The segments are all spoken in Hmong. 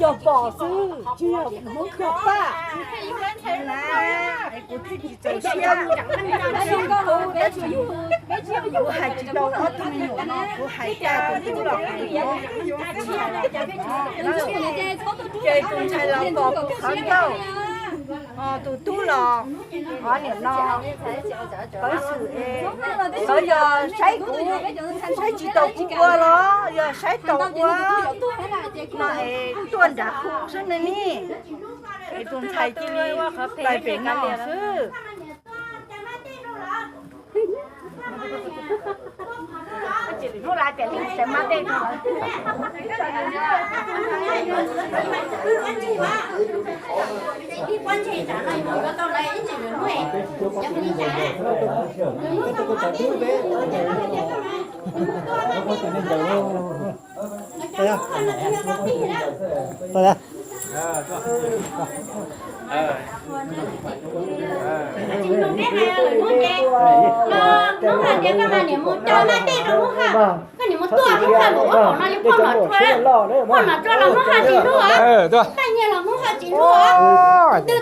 Cog pom xwb, tsis yog Hmoob cog paj. Kuv thiaj tsis txaus siab, kuv hais tsis tau ob tug me nyuam no, kuv hais tag tus tub los hais no, ces tus ntxhais los pom kuv qhov ncauj, tus tub los qhov niam no, pawv xwm es, lawv yog saib kuv, saib tsis taus kuv ua los yog saib taus ua no es tuaj nrad hu xwb ne ni. Es tus ntxhais cia li tais pem no xwb.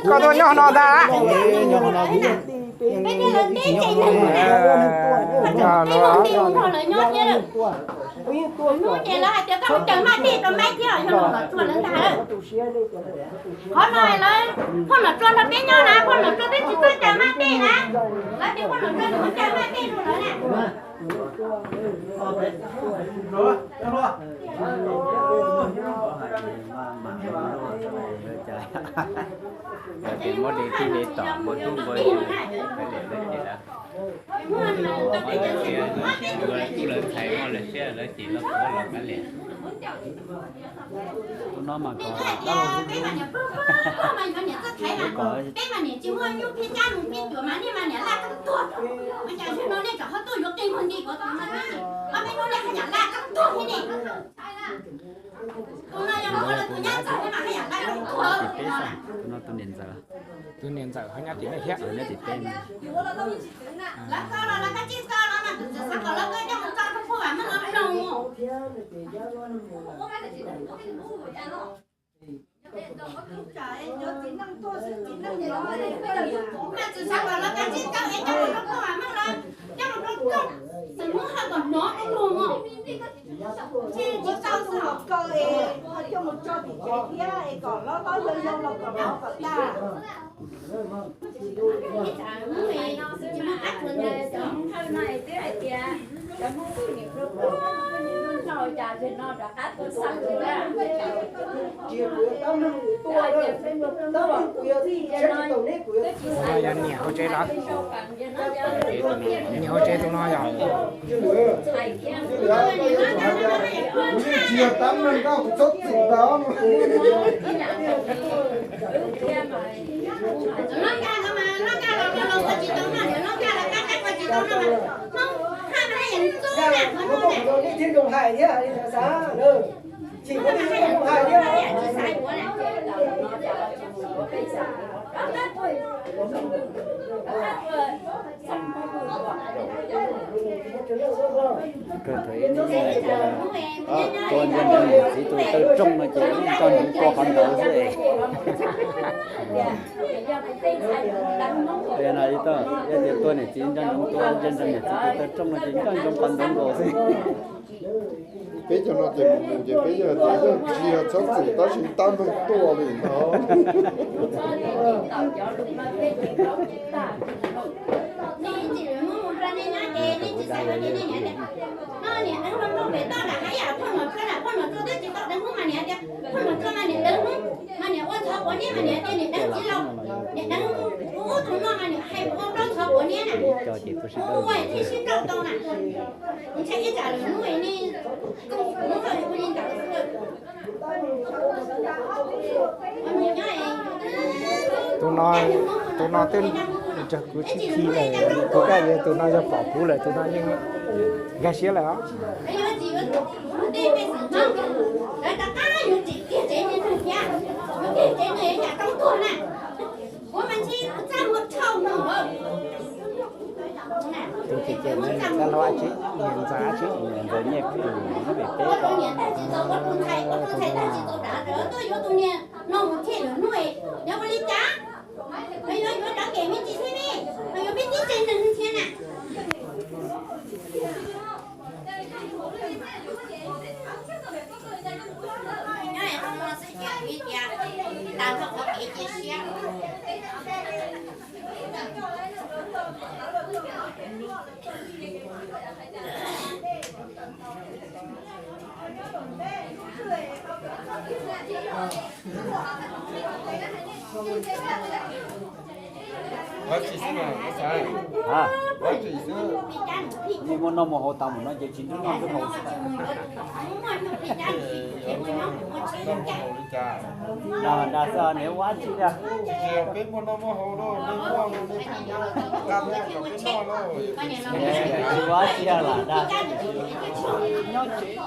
Koj tuaj nyob no ntag. Hnub ces lawv hais tias koj mus caw maj dej rau maib thiab los yog los txog lawv ntag. Qhov no lawv, phauj Nom Tsua nrog peb nyob na, phauj Nom Tsua twb tsis txawj caw maj dej na. Lawv tias phauj Nom Tsua nws mus caw maj dej rau lawv na. Ces muab de tij de tom npua tub npua yug, lawv ces lawv, lawv tub lawv ntxhais muaj lawv siab lawv ces lawv puav los kav liam. Tus no mas kom, peb mas niam tsis muaj nyuj pheej cab nus pheej cuam mas nej mas niam laj qeej tuag. Mas cas zaum no nej rov qab tuaj yuav qi muag nti kuv tus no, ob peb hnub nej haj yam laj qeej tuag thiab ne. Tus no yog tus nyab ntxawm mas haj yam laj qeej tuag. Tus no tus niam ntxawm. Tus niam ntxawm ho nyob tim nej thiab. Nyob tim peb no. Lawv ko los lawv ko tsis ko los mas kuv txawm xav kom lawv ko coj mus tso rau phauj Vam Meej lawv mloog. Mas txawm xav kom lawv ko tsis ko es coj mus rau phauj Vam Meej lawv, coj mus rau koj, txawm muab hawm kom hnov rau luag mog. Ntshe tsis tau xwb hos ko es ho coj mus tso tim tsev thiab es kom hlob hlob yau yau los kom hnov kom tag. Tus no yog niam hauv tsev los? Niam hauv tsev tus no yog? Kawg thaum ub tua ntsia ntsoov niam txiv tus taw rooj no ces nco ntsoov tua qhov ntawd xwb. Yog tias tua niam txiv nco ntsoov tua ntsia ntsoov niam txiv tus taw rooj no ces nco ntsoov qhov ntawd nkaus xwb. Peb cov no ces mus mus ces peb yog tias yeej tsis yog txhob txwm tab sis tab meeg tuaj li ntawd. Tus no, tus no twb nrog kuv sib khi lawm, kuv kaj yuav tus no yog pom kuv lawm tus no yeej nkag siab lawm os. Tus txiv ces nws tab hlob dab tsi, niam ntxawm dab tsi? Niam ntxawm Nyiaj Kwm nyob pem peb. Tuaj yuav tus niam no mus thiaj yuav nuj, yog ua li cas? Yog yuav yuav cov kev me ntsis thiab ne, yog yuav peb tib tsev neeg thiab na. Nyob es qhov no xwb ces kuv tias tas nrho qhov kev cia siab. Ua tsis xwb mas, ua tsis xwb. Nej muaj noj muaj haus tas mus no ces tsis noj noj noj haus xwb. Noj haus li cas? Noj noj xwb, niam ua tsis tiag. Peb muaj noj muaj haus, nej muaj, nej qab nej kom peb noj lauj. Tsis ua tsis lam dag, nyob tsev.